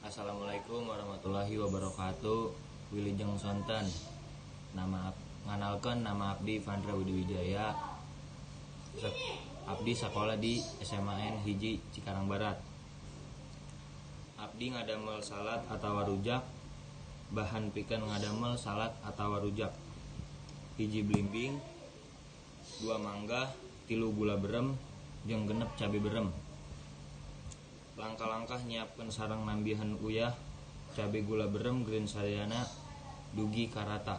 Assalamualaikum warahmatullahi wabarakatuh. Wilujeng sonten. Nama nganalkeun nama abdi Vandra Widiwijaya. Abdi sakola di SMAN 1 Cikarang Barat. Abdi ngadamel salad atawa rujak. Bahan pikeun ngadamel salad atawa rujak: 1 blimbing, 2 mangga, 3 gula berem, jeung 6 cabe berem. Langkah-langkah nyiapkeun sareng nambihan uyah, cabe, gula berem, green sadayana dugi ka rata.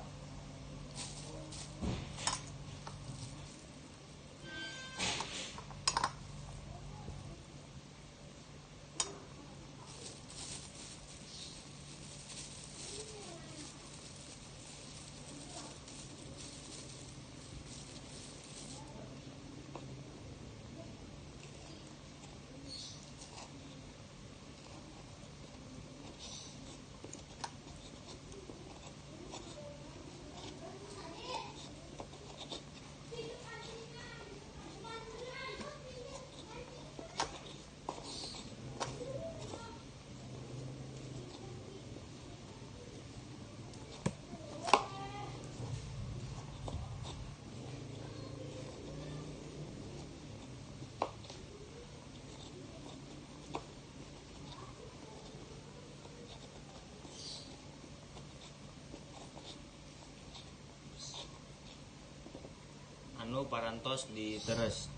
Anu parantos diteres.